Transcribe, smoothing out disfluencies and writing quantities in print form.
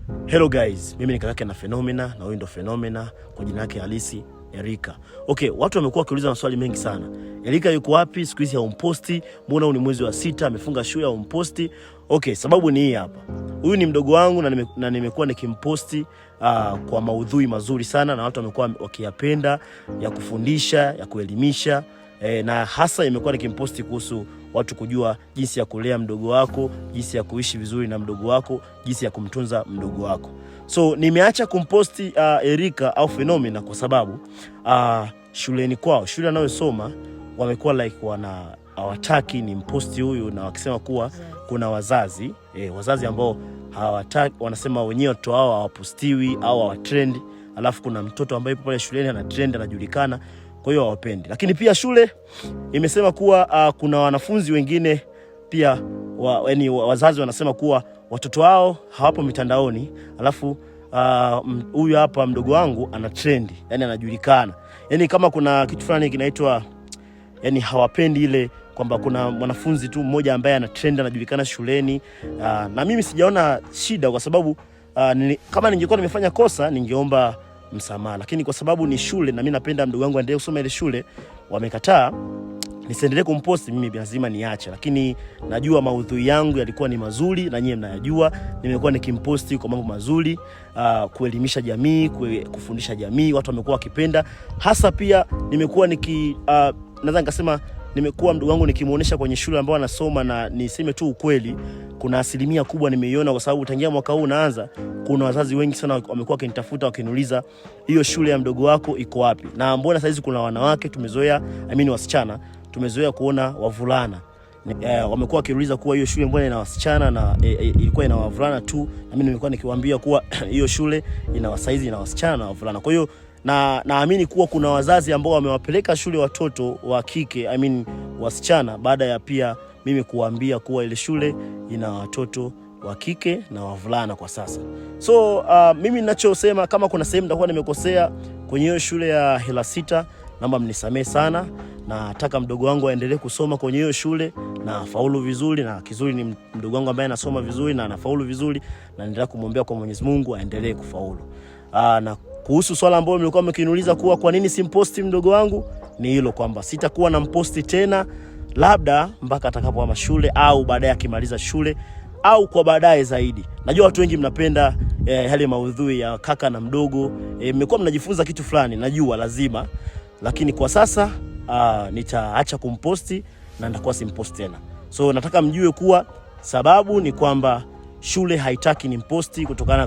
Hello guys, mimi ni kakake na Phenomena na huyu ndo Phenomena kwa jina lake halisi Erika. Okay, watu wamekuwa wakiuliza maswali mengi sana. Erika yuko wapi? Siku hizi haumposti. Mbona huu ni mwezi wa 6 amefunga shule haumposti? Okay, sababu ni hii hapa. Huyu ni mdogo wangu na nimekuwa nikimposti kwa maudhui mazuri sana na watu wamekuwa wakiyapenda ya kufundisha, ya kuelimisha. Na hasa imekuwa nikimposti kuhusu watu kujua jinsi ya kulea mdogo wako, jinsi ya kuishi vizuri na mdogo wako, jinsi ya kumtunza mdogo wako. So nimeacha kumposti Erika au Phenomena kwa sababu shuleni kwao, shule anayosoma wamekuwa like wana hawataki ni mposti huyu, na wakisema kuwa kuna wazazi wazazi ambao hawataki, wanasema wenyewe watoto wao hawapostiwi au hawatrend, alafu kuna mtoto ambaye yupo pale shuleni ana trend, anajulikana, kwa hiyo hawapendi. Lakini pia shule imesema kuwa kuna wanafunzi wengine pia yaani wazazi wanasema kuwa watoto wao hawapo mitandaoni, alafu huyu hapa mdogo wangu ana trend, yani anajulikana, yani kama kuna kitu fulani kinaitwa, yani hawapendi ile kwamba kuna mwanafunzi tu mmoja ambaye ana trend anajulikana shuleni. Na mimi sijaona shida kwa sababu kama ningekuwa nimefanya kosa ningeomba msamaha, lakini kwa sababu ni shule na mimi napenda mdogo wangu aendelee kusoma ile shule, wamekataa nisiendelee kumposti, mimi lazima niache. Lakini najua maudhui yangu yalikuwa ni mazuri na nyie mnayajua. Nimekuwa nikimposti kwa mambo mazuri, kuelimisha jamii, kufundisha jamii, watu wamekuwa wakipenda. Hasa pia nimekuwa niki naweza nikasema nimekuwa mdogo wangu nikimuonesha kwenye shule ambayo anasoma, na niseme tu ukweli, kuna asilimia kubwa nimeiona, kwa sababu tangia mwaka huu unaanza, kuna wazazi wengi sana wamekuwa wakinitafuta wakiniuliza hiyo shule ya mdogo wako iko wapi, na mbona saizi kuna wanawake tumezoea, I mean wasichana tumezoea kuona wavulana. Wamekuwa wakiuliza kuwa hiyo shule mbona ina wasichana na ilikuwa ina wavulana tu, na mimi nimekuwa nikiwaambia kuwa hiyo shule ina wasaizi ina wasichana na wavulana. Kwa hiyo na naamini kuwa kuna wazazi ambao wamewapeleka shule watoto wa kike, I mean wasichana, baada ya pia mimi kuwaambia kuwa ile shule ina watoto wa kike na wavulana kwa sasa. So mimi ninachosema, kama kuna sehemu nitakuwa nimekosea kwenye hiyo shule ya Hela Sita, naomba mnisamee sana. Nataka mdogo wangu aendelee kusoma kwenye hiyo shule na afaulu vizuri, na kizuri ni mdogo wangu ambaye anasoma vizuri na anafaulu vizuri, na endelea kumwombea kwa Mwenyezi Mungu aendelee kufaulu. Na kuhusu swala ambalo mlikuwa mkiniuliza kuwa kwa nini simposti mdogo wangu, ni hilo kwamba sitakuwa na mposti tena, labda mpaka atakapohama shule au baadaye akimaliza shule au kwa baadaye zaidi. Najua watu wengi mnapenda yale maudhui ya kaka na mdogo, mmekuwa mnajifunza kitu fulani, najua lazima, lakini kwa sasa nitaacha kumposti na nitakuwa simposti tena. So nataka mjue kuwa sababu ni kwamba shule haitaki nimposti kutokana